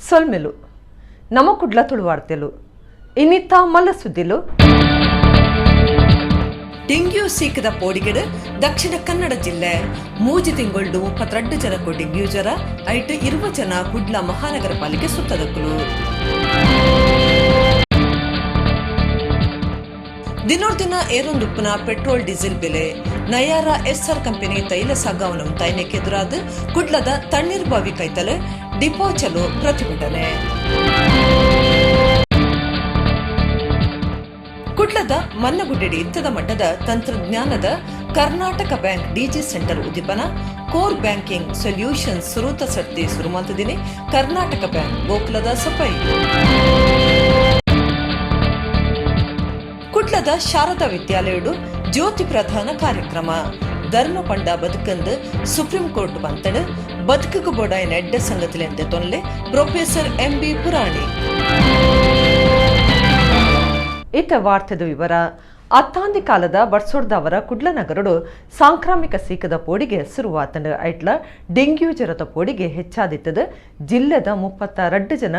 ಸೊಲ್ಮೆಲು ನಮ ಕುಡ್ಲ ತುಳುವಾರ್ತೆಲು ಇನ್ನಿತ್ತ ಮಲ್ಲ ಸುದ್ದಿಲು. ಡೆಂಗ್ಯೂ ಸೀಕದ ಪೋಡಿಗೆಡು ದಕ್ಷಿಣ ಕನ್ನಡ ಜಿಲ್ಲೆ 3 ತಿಂಗಳು 32 ಜನಕ್ಕೂ ಡೆಂಗ್ಯೂ ಜ್ವರ. ಐಟ್ 20 ಜನ ಕುಡ್ಲ ಮಹಾನಗರ ಪಾಲಿಕೆ ಸುತ್ತದಕ್ಕಲು. ದಿನೋರ್ದಿನ ಏರೊಂದುಪ್ಪುನ ಪೆಟ್ರೋಲ್ ಡೀಸೆಲ್ ಬೆಲೆ. ನಯಾರ ಎಸ್ಆರ್ ಕಂಪನಿ ತೈಲ ಸಾಗಾವನ ಉಂತಾಯಿನಕ್ಕೆ ಎದುರಾದ ಕುಡ್ಲದ ತಣ್ಣೀರ್ ಬಾವಿ ಕೈತಲು ಡಿಪೋ ಚಲೋ ಪ್ರತಿಭಟನೆ. ಕುಡ್ಲದ ಮನ್ನಗುಡ್ಡೆಡಿ ಇತ್ತದ ಮಟ್ಟದ ತಂತ್ರಜ್ಞಾನದ ಕರ್ನಾಟಕ ಬ್ಯಾಂಕ್ ಡಿಜಿ ಸೆಂಟರ್ ಉದ್ದೀಪನ. ಕೋರ್ ಬ್ಯಾಂಕಿಂಗ್ ಸೊಲ್ಯೂಷನ್ ಸುರೂತ ಸರ್ತಿ ಸುರುಮಾಲ್ತಿದ್ದೀನಿ ಕರ್ನಾಟಕ ಬ್ಯಾಂಕ್ ಗೋಕುಲದ ಸಫೈ. ಕುಡ್ಲದ ಶಾರದಾ ವಿದ್ಯಾಲಯಡು ಜ್ಯೋತಿ ಪ್ರಧಾನ ಕಾರ್ಯಕ್ರಮ. ಧರ್ಮ ಪಂಡ ಬದುಕಂದು ಸುಪ್ರೀಂ ಕೋರ್ಟ್ ಬಂತಡು ಬದುಕುಕು ಬೋಡಾಯಿನ ಎಡ್ಡ ಸಂಗತಿಲೆಂತೆ ತೊನ್ಲೆ ಪ್ರೊಫೆಸರ್ ಎಂ.ಬಿ. ಪುರಾಣಿ. ಇತ್ತ ವಾರ್ತೆದ ವಿವರ. ಅತ್ತಾಂದಿ ಕಾಲದ ಬಡ್ಸೊಡ್ದವರ ಕುಡ್ಲ ನಗರಡು ಸಾಂಕ್ರಾಮಿಕ ಸೀಕದ ಪೋಡಿಗೆ ಶುರುವಾತಂಡು. ಐಟ್ಲ ಡೆಂಗ್ಯೂ ಜ್ವರದ ಪೋಡಿಗೆ ಹೆಚ್ಚಾದಿತ್ತದು. ಜಿಲ್ಲೆದ 32 ಜನ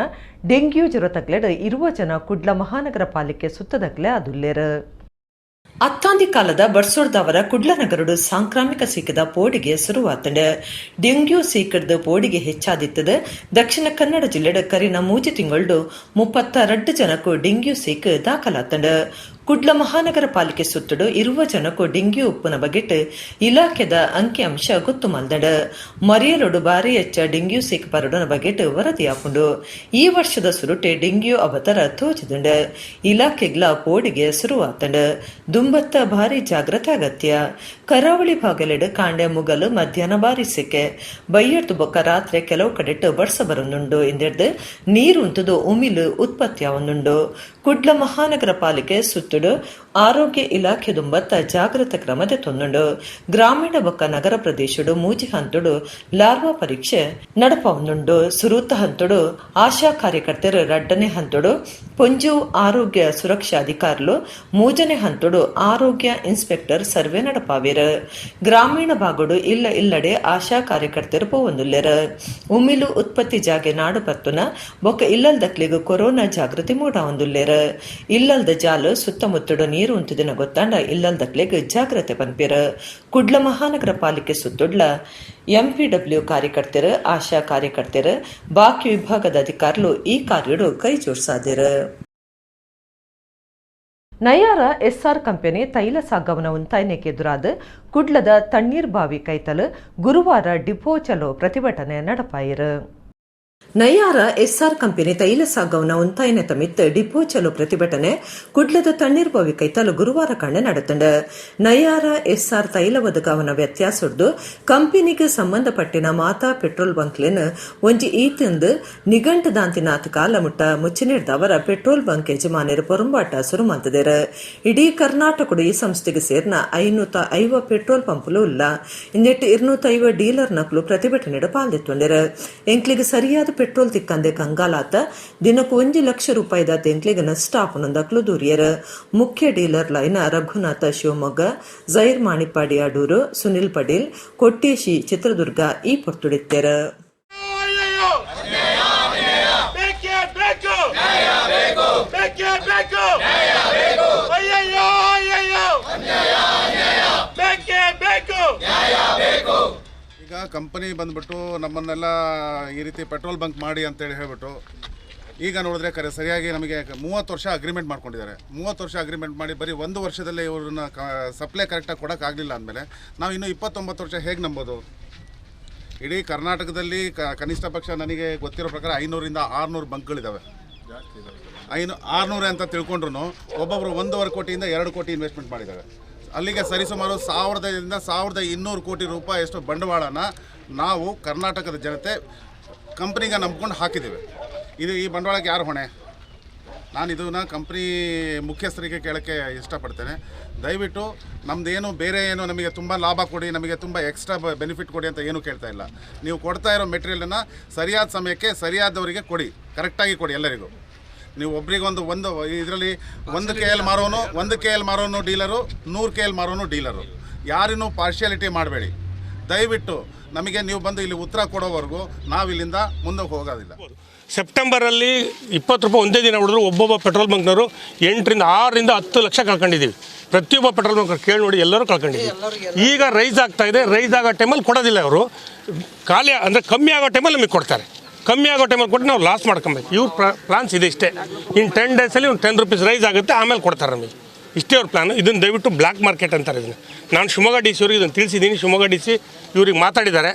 ಡೆಂಗ್ಯೂ ಜ್ವರತಗ್ಲೆಡ್ 20 ಜನ ಕುಡ್ಲ ಮಹಾನಗರ ಪಾಲಿಕೆ ಸುತ್ತದಗ್ಲೆ ಅದುಲ್ಲೇರು. ಅತ್ತಾಂದಿ ಕಾಲದ ಬಡ್ಸೊಡ್ದವರ ಕುಡ್ಲ ನಗರಡು ಸಾಂಕ್ರಾಮಿಕ ಸೀಕದ ಪೋಡಿಗೆ ಶುರುವಾತಂಡು. ಡೆಂಗ್ಯೂ ಸೀಕದ ಪೋಡಿಗೆ ಹೆಚ್ಚಾದಿತ್ತದು. ದಕ್ಷಿಣ ಕನ್ನಡ ಜಿಲ್ಲೆಡ್ ಕರಿನ 3 ತಿಂಗಳು 32 ಜನಕ್ಕೂ ಡೆಂಗ್ಯೂ ಸೀಕ್ ದಾಖಲಾತಂಡು. ಕುಡ್ಲ ಮಹಾನಗರ ಪಾಲಿಕೆ ಸುತ್ತಡು 20 ಜನಕ್ಕೂ ಡೆಂಗ್ಯೂ ಉಪ್ಪುನ ಬಗೆಟ್ ಇಲಾಖೆದ ಅಂಕಿಅಂಶ ಗೊತ್ತು ಮಲ್ದಂಡು. ಮರಿಯಲೊಡು ಬಾರಿ ಹೆಚ್ಚ ಡೆಂಗ್ಯೂ ಸೀಕ್ ಪರಡುನ ಬಗೆಟ್ ವರದಿಯಾಪುಂಡು. ಈ ವರ್ಷದ ಸುರುಟೆ ಡೆಂಗ್ಯೂ ಅವತರ ತೋಚಿದುಂಡು. ಇಲಾಖೆಗ್ಲ ಪೋಡಿಗೆ ಶುರುವಾತಂಡು. ದುಂಬತ್ತ ಭಾರಿ ಜಾಗ್ರತೆ ಅಗತ್ಯ. ಕರಾವಳಿ ಭಾಗಲೆಡ್ ಕಾಂಡೆ ಮುಗಲು ಮಧ್ಯಾಹ್ನ ಬಾರಿ ಸಿಕ್ಕೆ ಬೈಯರ್ದು ಬೊಕ್ಕ ರಾತ್ರಿ ಕೆಲವು ಕಡೆಟ್ ಬರ್ಸ ಬರೊಂದುಂಡು. ಇಂದೆರ್ದು ನೀರು ಉಂತುದು ಉಮಿಲು ಉತ್ಪತ್ತಿಯಾವೊಂದುಂಡು. ಕುಡ್ಲ ಮಹಾನಗರ ಪಾಲಿಕೆ ಸುತ್ತುಡು ಆರೋಗ್ಯ ಇಲಾಖೆ ದುಂಬತ್ತ ಜಾಗೃತ ಕ್ರಮದ ತೊಂದುಂಡು. ಗ್ರಾಮೀಣ ಬೊಕ್ಕ ನಗರ ಪ್ರದೇಶಡು 3 ಹಂತಡು ಲಾರ್ವಾ ಪರೀಕ್ಷೆ ನಡಪವೊಂದುಂಡು. ಸುರೂತ ಹಂತಡು ಆಶಾ ಕಾರ್ಯಕರ್ತರು, 2ನೇ ಹಂತಡು ಪೊಂಜು ಆರೋಗ್ಯ ಸುರಕ್ಷಾ ಅಧಿಕಾರಿಲು, 3ನೇ ಹಂತಡು ಆರೋಗ್ಯ ಇನ್ಸ್ಪೆಕ್ಟರ್ ಸರ್ವೆ ನಡಪಾವೇರು. ಗ್ರಾಮೀಣ ಭಾಗಡು ಇಲ್ಲ ಇಲ್ಲಡೆ ಆಶಾ ಕಾರ್ಯಕರ್ತರು ಪೋವೊಂದುಲ್ಲೆರು. ಉಮಿಲು ಉತ್ಪತ್ತಿ ಜಾಗೆ ನಾಡು ಪತ್ತುನ ಬೊಕ್ಕ ಇಲ್ಲಲ್ದಕ್ಲಿಗ್ ಕೊರೋನಾ ಜಾಗೃತಿ ಮೂಡಾವೊಂದುಲ್ಲೆರು. ಇಲ್ಲಲ್ದ ಜಾಲು ಸುತ್ತಮುತ್ತಡು ನೀರು ಉಂತುದಿನ ಗೊತ್ತಾಂಡ ಇಲ್ಲಲ್ದಕ್ಲೆಗ್ ಜಾಗ್ರತೆ ಪನ್ಪಿರು. ಕುಡ್ಲ ಮಹಾನಗರ ಪಾಲಿಕೆ ಸುತ್ತುಡ್ಲ ಎಂಪಿಡಬ್ಲ್ಯೂ ಕಾರ್ಯಕರ್ತರು, ಆಶಾ ಕಾರ್ಯಕರ್ತರು, ಬಾಕಿ ವಿಭಾಗದ ಅಧಿಕಾರಿಗಳು ಈ ಕಾರ್ಯಡು ಕೈ ಜೋಡಿಸಾದಿರು. ನಯಾರ ಎಸ್ಆರ್ ಕಂಪನಿ ತೈಲ ಸಾಗವನ ಉಂತಾಯಿನಕ್ಕೆ ಎದುರಾದ ಕುಡ್ಲದ ತಣ್ಣೀರ್ ಬಾವಿ ಕೈತಲು ಗುರುವಾರ ಡಿಪೋ ಚಲೋ ಪ್ರತಿಭಟನೆ ನಡಪಾಯಿರು. ನಯಾರ ಎಸ್ಆರ್ ಕಂಪನಿ ತೈಲ ಸಾಗವನ ಉಂತಾಯಿನ ತಮಿತ್ ಡಿಪೋ ಚಲೋ ಪ್ರತಿಭಟನೆ ಕುಡ್ಲದ ತಣ್ಣೀರ್ ಬಾವಿ ಕೈತಲು ಗುರುವಾರ ಕಾಂಡೆ ನಡೆತಂಡು. ನಯಾರ ಎಸ್ಆರ್ ತೈಲ ಒದಗಾವನ ವ್ಯತ್ಯಾಸೊಡ್ದು ಕಂಪನಿಗೆ ಸಂಬಂಧಪಟ್ಟಿನ ಮಾತಾ ಪೆಟ್ರೋಲ್ ಬಂಕ್ಲೆನ್ ಒಂಜಿ ಈತಂದು ನಿಗಂಟು ದಾಂತಿನಾತ್ ಕಾಲ ಮುಟ್ಟ ಮುಚ್ಚಿನಿಡ್ದವರ ಪೆಟ್ರೋಲ್ ಬಂಕ್ ಯಜಮಾನರು ಪೊರಂಬಾಟ ಶುರು ಮಾಡ್ತಿದ್ದಾರೆ. ಇಡೀ ಕರ್ನಾಟಕಡು ಈ ಸಂಸ್ಥೆಗೆ ಸೇರಿನ 550 ಪೆಟ್ರೋಲ್ ಪಂಪ್ಲು ಇಲ್ಲ. ಇಂದೆಟ್ಟು 250 ಡೀಲರ್ ನಕ್ಲು ಪ್ರತಿಭಟನೆ ಪಾಲ್ದಿತ್ತೊಂಡಿರು. ಎಂಕ್ಲಿಗೆ ಸರಿಯಾದ ಪೆಟ್ರೋಲ್ ತಿಕ್ಕಂದೆ ಕಂಗಾಲಾತ ದಿನಕ್ಕೂ 1 ಲಕ್ಷ ರೂಪಾಯಿದ ಎಂಕ್ಲಿಗೆ ನಷ್ಟ ಆಪುನಂದಕ್ಲು ದೂರಿಯರ್. ಮುಖ್ಯ ಡೀಲರ್ ಲೈನ ರಘುನಾಥ ಶಿವಮೊಗ್ಗ, ಜೈರ್ ಮಾಣಿಪಾಡಿ ಅಡೂರು, ಸುನಿಲ್ ಪಟೇಲ್ ಕೊಟ್ಟೇಶಿ ಚಿತ್ರದುರ್ಗ ಈ ಪೊರ್ತುಡಿತ್ತೆರ್. ಬೇಕೇ ಬೇಕು, ಬೇಕೇ ಬೇಕು, ಅಯ್ಯಯ್ಯೋ ಅಯ್ಯಯ್ಯೋ, ಬೇಕೇ ಬೇಕು. ಈಗ ಕಂಪನಿ ಬಂದ್ಬಿಟ್ಟು ನಮ್ಮನ್ನೆಲ್ಲ ಈ ರೀತಿ ಪೆಟ್ರೋಲ್ ಬಂಕ್ ಮಾಡಿ ಅಂತೇಳಿ ಹೇಳ್ಬಿಟ್ಟು ಈಗ ನೋಡಿದ್ರೆ ಕರೆ ಸರಿಯಾಗಿ ನಮಗೆ 30 ವರ್ಷ ಅಗ್ರಿಮೆಂಟ್ ಮಾಡ್ಕೊಂಡಿದ್ದಾರೆ. 30 ವರ್ಷ ಅಗ್ರಿಮೆಂಟ್ ಮಾಡಿ ಬರೀ 1 ವರ್ಷದಲ್ಲೇ ಇವ್ರನ್ನ ಸಪ್ಲೈ ಕರೆಕ್ಟಾಗಿ ಕೊಡೋಕ್ಕಾಗಲಿಲ್ಲ ಅಂದಮೇಲೆ ನಾವು ಇನ್ನೂ 29 ವರ್ಷ ಹೇಗೆ ನಂಬೋದು? ಇಡೀ ಕರ್ನಾಟಕದಲ್ಲಿ ಕನಿಷ್ಠ ಪಕ್ಷ ನನಗೆ ಗೊತ್ತಿರೋ ಪ್ರಕಾರ 500ರಿಂದ 600 ಬಂಕ್ಗಳಿದ್ದಾವೆ. 600 ಅಂತ ತಿಳ್ಕೊಂಡ್ರು ಒಬ್ಬೊಬ್ಬರು 1.5 ಕೋಟಿಯಿಂದ 2 ಕೋಟಿ ಇನ್ವೆಸ್ಟ್ಮೆಂಟ್ ಮಾಡಿದ್ದಾರೆ. ಅಲ್ಲಿಗೆ ಸರಿಸುಮಾರು 1000ದಿಂದ 1200 ಕೋಟಿ ರೂಪಾಯಿ ಅಷ್ಟು ಬಂಡವಾಳನ ನಾವು ಕರ್ನಾಟಕದ ಜನತೆ ಕಂಪ್ನಿಗೆ ನಂಬ್ಕೊಂಡು ಹಾಕಿದ್ದೀವಿ. ಇದು ಈ ಬಂಡವಾಳಕ್ಕೆ ಯಾರು ಹೊಣೆ? ನಾನು ಇದನ್ನು ಕಂಪ್ನಿ ಮುಖ್ಯಸ್ಥರಿಗೆ ಕೇಳೋಕ್ಕೆ ಇಷ್ಟಪಡ್ತೇನೆ. ದಯವಿಟ್ಟು ನಮ್ಮದೇನು ಬೇರೆ ಏನು ನಮಗೆ ತುಂಬ ಲಾಭ ಕೊಡಿ, ನಮಗೆ ತುಂಬ ಎಕ್ಸ್ಟ್ರಾ ಬೆನಿಫಿಟ್ ಕೊಡಿ ಅಂತ ಏನೂ ಕೇಳ್ತಾ ಇಲ್ಲ. ನೀವು ಕೊಡ್ತಾ ಇರೋ ಮೆಟೀರಿಯಲನ್ನು ಸರಿಯಾದ ಸಮಯಕ್ಕೆ ಸರಿಯಾದವರಿಗೆ ಕೊಡಿ, ಕರೆಕ್ಟಾಗಿ ಕೊಡಿ ಎಲ್ಲರಿಗೂ. ನೀವು ಒಬ್ರಿಗೊಂದು ಒಂದು ಇದರಲ್ಲಿ 1 ಕೆ ಎಲ್ ಮಾರೋನು, 1 ಕೆ ಎಲ್ ಮಾರೋನು ಡೀಲರು, 100 ಕೆ ಎಲ್ ಮಾರೋನು ಡೀಲರು, ಯಾರನ್ನೂ ಪಾರ್ಶಿಯಾಲಿಟಿ ಮಾಡಬೇಡಿ. ದಯವಿಟ್ಟು ನಮಗೆ ನೀವು ಬಂದು ಇಲ್ಲಿ ಉತ್ತರ ಕೊಡೋವರೆಗೂ ನಾವಿಲ್ಲಿಂದ ಮುಂದೆ ಹೋಗೋದಿಲ್ಲ. ಸೆಪ್ಟೆಂಬರಲ್ಲಿ 20 ರೂಪಾಯಿ ಒಂದೇ ದಿನ ಹೊಡೆದ್ರು. ಒಬ್ಬೊಬ್ಬ ಪೆಟ್ರೋಲ್ ಬಂಕ್ನವರು 8ರಿಂದ 6ರಿಂದ 10 ಲಕ್ಷ ಕಳ್ಕೊಂಡಿದ್ದೀವಿ. ಪ್ರತಿಯೊಬ್ಬ ಪೆಟ್ರೋಲ್ ಬಂಕ್ ಕೇಳಿ ನೋಡಿ, ಎಲ್ಲರೂ ಕಳ್ಕೊಂಡಿದ್ದೀವಿ. ಈಗ ರೈಸ್ ಆಗ್ತಾ ಇದೆ. ರೈಸ್ ಆಗೋ ಟೈಮಲ್ಲಿ ಕೊಡೋದಿಲ್ಲ ಅವರು. ಖಾಲಿ ಅಂದರೆ ಕಮ್ಮಿ ಆಗೋ ಟೈಮಲ್ಲಿ ನಮಗೆ ಕೊಡ್ತಾರೆ. ಕಮ್ಮಿ ಆಗೋ ಟೈಮಲ್ಲಿ ಕೊಟ್ಟು ನಾವು ಲಾಸ್ ಮಾಡ್ಕೊಬೇಕು. ಇವ್ರ ಪ್ಲಾನ್ಸ್ ಇದೆ ಇಷ್ಟೇ. ಇನ್ನು 10 ಡೇಸಲ್ಲಿ ಒಂದು 10 ರುಪೀಸ್ ರೈಸ್ ಆಗುತ್ತೆ, ಆಮೇಲೆ ಕೊಡ್ತಾರೆ ನಮಗೆ. ಇಷ್ಟೇ ಅವ್ರ ಪ್ಲಾನು. ಇದನ್ನು ದಯವಿಟ್ಟು ಬ್ಲ್ಯಾಕ್ ಮಾರ್ಕೆಟ್ ಅಂತಾರೆ ಇದನ್ನು. ನಾನು ಶಿವಮೊಗ್ಗ ಡಿ ಸಿ ಅವ್ರಿಗೆ ಇದನ್ನು ತಿಳಿಸಿದ್ದೀನಿ. ಶಿವಮೊಗ್ಗ ಡಿ ಸಿ ಇವ್ರಿಗೆ ಮಾತಾಡಿದ್ದಾರೆ.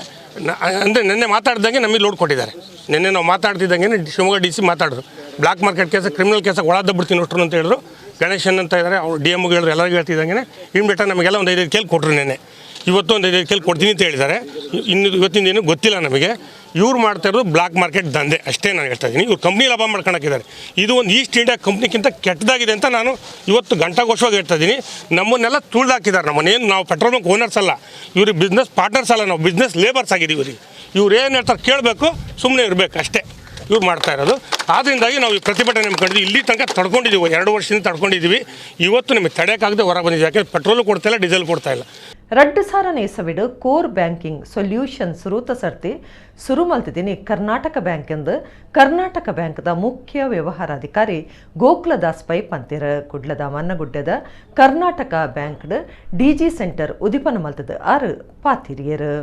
ಅಂದರೆ ನಿನ್ನೆ ಮಾತಾಡ್ದಂಗೆ ನಮಗೆ ಲೋಡ್ ಕೊಟ್ಟಿದ್ದಾರೆ. ನಿನ್ನೆ ನಾವು ಮಾತಾಡ್ತಿದ್ದಂಗೆ ಶಿವಮೊಗ್ಗ ಡಿ ಸಿ ಮಾತಾಡಿದ್ರು. ಬ್ಲ್ಯಾಕ್ ಮಾರ್ಕೆಟ್ ಕೇಸ, ಕ್ರಿಮಿನಲ್ ಕೇಸಾಗಿ ಒಳದಬ್ಬಿಡ್ತೀನಿ ಅಷ್ಟ್ರು ಅಂತ ಹೇಳಿದ್ರು. ಗಣೇಶನ್ ಅಂತ ಇದ್ದಾರೆ, ಅವ್ರು ಡಿ ಎಮ್ಗೆ ಹೇಳಿದ್ರು. ಎಲ್ಲರಿಗೂ ಹೇಳ್ತಿದ್ದಂಗೆ ಇಮ್ಮಿಡಿಯೇಟಾಗಿ ನಮಗೆಲ್ಲ ಒಂದು 5-5 ಕೇಳಿ ಕೊಟ್ಟರು. ನಿನ್ನೆ ಇವತ್ತು ಒಂದು 5-5 ಕೇಳಿ ಕೊಡ್ತೀನಿ ಅಂತ ಹೇಳಿದ್ದಾರೆ. ಇನ್ನು ಇವತ್ತಿನ ದಿನ ಗೊತ್ತಿಲ್ಲ ನಮಗೆ. ಇವ್ರು ಮಾಡ್ತಾ ಇರೋದು ಬ್ಲ್ಯಾಕ್ ಮಾರ್ಕೆಟ್ ದಂಧೆ ಅಷ್ಟೇ ನಾನು ಹೇಳ್ತಾ ಇದ್ದೀನಿ. ಇವ್ರು ಕಂಪ್ನಿ ಲಾಭ ಮಾಡ್ಕೊಳಕ್ಕಿದ್ದಾರೆ. ಇದು ಒಂದು ಈಸ್ಟ್ ಇಂಡಿಯಾ ಕಂಪ್ನಿಗಿಂತ ಕೆಟ್ಟದಾಗಿದೆ ಅಂತ ನಾನು ಇವತ್ತು ಘಂಟಾಘೋಷವಾಗಿ ಹೇಳ್ತಾ ಇದ್ದೀನಿ. ನಮ್ಮನ್ನೆಲ್ಲ ತುಳಿದಾಕಿದ್ದಾರೆ. ನಮ್ಮನ್ನೇನು ನಾವು petrol bunk owners ಅಲ್ಲ, ಇವ್ರಿಗೆ ಬಿಸ್ನೆಸ್ ಪಾರ್ಟ್ನರ್ಸ್ ಅಲ್ಲ, ನಾವು ಬಿಸ್ನೆಸ್ ಲೇಬರ್ಸ್ ಆಗಿದ್ದೀವಿ. ಇವ್ರಿಗೆ ಇವ್ರು ಏನು ಹೇಳ್ತಾರೆ ಕೇಳಬೇಕು, ಸುಮ್ಮನೆ ಇರಬೇಕು ಅಷ್ಟೇ ಇವ್ರು ಮಾಡ್ತಾ ಇರೋದು. ಆದ್ದರಿಂದಾಗಿ ನಾವು ಈ ಪ್ರತಿಭಟನೆ ಹಮ್ಮಿಕೊಂಡಿದ್ವಿ. ಇಲ್ಲಿ ತನಕ ತಡ್ಕೊಂಡಿದ್ದೀವಿ, 2 ವರ್ಷದಿಂದ ತಡ್ಕೊಂಡಿದ್ದೀವಿ. ಇವತ್ತು ನಮಗೆ ತಡೆಯೋಕ್ಕಾಗದೆ ಹೊರ ಬಂದಿದ್ದೀವಿ. ಯಾಕೆಂದರೆ ಪೆಟ್ರೋಲು ಕೊಡ್ತಾಯಿಲ್ಲ, ಡೀಸೆಲ್ ಕೊಡ್ತಾಯಿಲ್ಲ. 2000 ಇಸವಿಡು core banking solution ಸುರೂತ ಸರ್ತಿ ಸುರು ಮಲ್ತಿದ್ದೀನಿ ಕರ್ನಾಟಕ ಬ್ಯಾಂಕ್ ಎಂದು ಕರ್ನಾಟಕ ಬ್ಯಾಂಕ್ದ ಮುಖ್ಯ ವ್ಯವಹಾರಾಧಿಕಾರಿ ಗೋಕುಲದಾಸ್ ಪೈ ಪಂತಿರ. ಕುಡ್ಲದ ಮನ್ನಗುಡ್ಡದ ಕರ್ನಾಟಕ ಬ್ಯಾಂಕ್ಡ್ ಡಿಜಿ ಸೆಂಟರ್ ಉದಿಪನ ಮಲ್ತದ 6 ಪಾತಿರಿಯರು.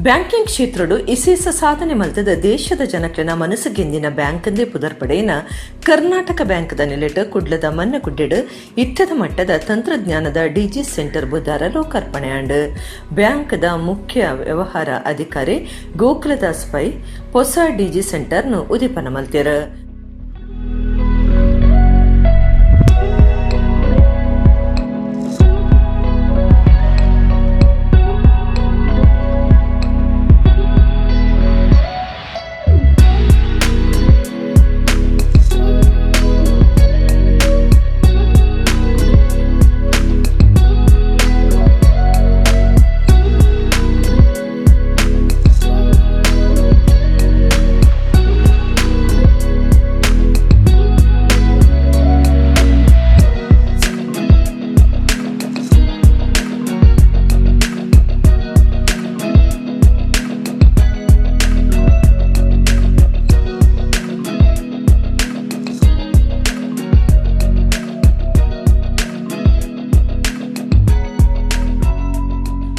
ಬ್ಯಾಂಕಿಂಗ್ ಕ್ಷೇತ್ರಡು ಇಸೇಸ ಸಾಧನೆ ಮಲ್ತದ ದೇಶದ ಜನಕ್ಲೆನ ಮನಸ್ಸುಗೆಂದಿನ ಬ್ಯಾಂಕ್ ಪುದರ್ಪಡೆಯಿನ ಕರ್ನಾಟಕ ಬ್ಯಾಂಕ್ದ ನೆಲೆಟ್ ಕುಡ್ಲದ ಮನ್ನಗುಡ್ಡೆಡು ಇತ್ತದ ಮಟ್ಟದ ತಂತ್ರಜ್ಞಾನದ ಡಿಜಿ ಸೆಂಟರ್ ಬುಧಾರ ಲೋಕಾರ್ಪಣೆ ಆಂಡ್. ಬ್ಯಾಂಕ್ದ ಮುಖ್ಯ ವ್ಯವಹಾರ ಅಧಿಕಾರಿ ಗೋಕುಲದಾಸ್ ಪೈ ಹೊಸ ಡಿಜಿ ಸೆಂಟರ್ನು ಉದಿಪನ ಮಲ್ತಿರ.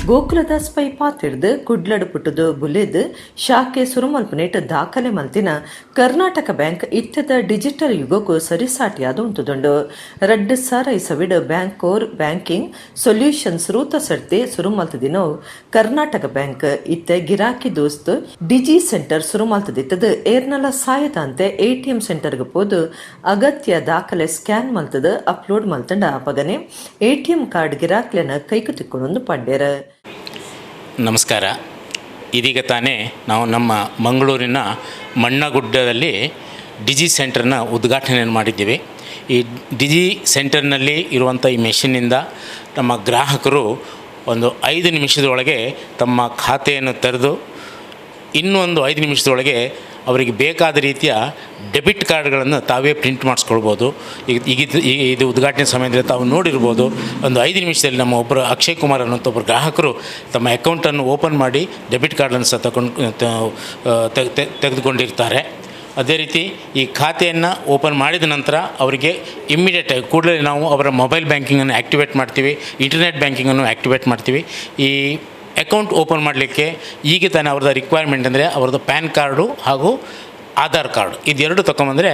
ಗೋಕುಲದಾಸ್ ಪೈ ಪಾತಿಡ್ದು ಕುಡ್ಲಡು ಪುಟ್ಟದು ಬುಲೆದ್ ಶಾಖೆ ಸುರುಮಲ್ಪನೇಟ್ ದಾಖಲೆ ಮಲ್ತಿನ ಕರ್ನಾಟಕ ಬ್ಯಾಂಕ್ ಇತ್ತದ ಡಿಜಿಟಲ್ ಯುಗಕ್ಕೂ ಸರಿಸಾಟಿಯಾದ ಉಂಟುದುಂಡು. 2000 ಇಸವಿಡ್ ಬ್ಯಾಂಕ್ ಕೋರ್ ಬ್ಯಾಂಕಿಂಗ್ ಸೊಲ್ಯೂಷನ್ಸ್ ರೂತ ಸರ್ತಿ ಸುರುಮಲ್ತದಿನೋ ಕರ್ನಾಟಕ ಬ್ಯಾಂಕ್ ಇತ್ತ ಗಿರಾಕಿ ದೋಸ್ತ್ ಡಿಜಿ ಸೆಂಟರ್ ಸುರುಮಲ್ತದಿತ್ತದು ಏರ್ನಲ ಸಾಯದಂತೆ ಎಟಿಎಂ ಸೆಂಟರ್ಗೆ ಪೋದು ಅಗತ್ಯ ದಾಖಲೆ ಸ್ಕ್ಯಾನ್ ಮಲ್ತದ ಅಪ್ಲೋಡ್ ಮಲ್ತಂಡ ಅಪಗನೆ ಎಟಿಎಂ ಕಾರ್ಡ್ ಗಿರಾಕ್ಲೆನ ಕೈಕು ತಿಕ್ಕೊಂಡು ಪಂಡೇರ. ನಮಸ್ಕಾರ. ಇದೀಗ ತಾನೇ ನಾವು ನಮ್ಮ ಮಂಗಳೂರಿನ ಮಣ್ಣಗುಡ್ಡದಲ್ಲಿ ಡಿಜಿ ಸೆಂಟರ್ನ ಉದ್ಘಾಟನೆಯನ್ನು ಮಾಡಿದ್ದೀವಿ. ಈ ಡಿಜಿ ಸೆಂಟರ್ನಲ್ಲಿ ಇರುವಂಥ ಈ ಮೆಷಿನ್ನಿಂದ ನಮ್ಮ ಗ್ರಾಹಕರು ಒಂದು 5 ನಿಮಿಷದೊಳಗೆ ತಮ್ಮ ಖಾತೆಯನ್ನು ತೆರೆದು ಇನ್ನೊಂದು 5 ನಿಮಿಷದೊಳಗೆ ಅವರಿಗೆ ಬೇಕಾದ ರೀತಿಯ ಡೆಬಿಟ್ ಕಾರ್ಡ್ಗಳನ್ನು ತಾವೇ ಪ್ರಿಂಟ್ ಮಾಡಿಸ್ಕೊಳ್ಬೋದು. ಈಗ ಇದು ಉದ್ಘಾಟನೆ ಸಮಯದಲ್ಲಿ ತಾವು ನೋಡಿರ್ಬೋದು, ಒಂದು 5 ನಿಮಿಷದಲ್ಲಿ ನಮ್ಮ ಒಬ್ಬರು ಅಕ್ಷಯ್ ಕುಮಾರ್ ಅನ್ನುವಂಥ ಒಬ್ಬರು ಗ್ರಾಹಕರು ತಮ್ಮ ಅಕೌಂಟನ್ನು ಓಪನ್ ಮಾಡಿ ಡೆಬಿಟ್ ಕಾರ್ಡನ್ನು ಸಹ ತೆಗೆದುಕೊಂಡಿರ್ತಾರೆ. ಅದೇ ರೀತಿ ಈ ಖಾತೆಯನ್ನು ಓಪನ್ ಮಾಡಿದ ನಂತರ ಅವರಿಗೆ ಇಮ್ಮಿಡಿಯೇಟಾಗಿ ಕೂಡಲೇ ನಾವು ಅವರ ಮೊಬೈಲ್ ಬ್ಯಾಂಕಿಂಗನ್ನು ಆ್ಯಕ್ಟಿವೇಟ್ ಮಾಡ್ತೀವಿ, ಇಂಟರ್ನೆಟ್ ಬ್ಯಾಂಕಿಂಗನ್ನು ಆ್ಯಕ್ಟಿವೇಟ್ ಮಾಡ್ತೀವಿ. ಈ ಅಕೌಂಟ್ ಓಪನ್ ಮಾಡಲಿಕ್ಕೆ ಈಗ ತಾನೇ ಅವ್ರದ್ದು ರಿಕ್ವೈರ್ಮೆಂಟ್ ಅಂದರೆ ಅವ್ರದ್ದು ಪ್ಯಾನ್ ಕಾರ್ಡು ಹಾಗೂ ಆಧಾರ್ ಕಾರ್ಡು ಇದೆರಡು ತಗೊಂಬಂದರೆ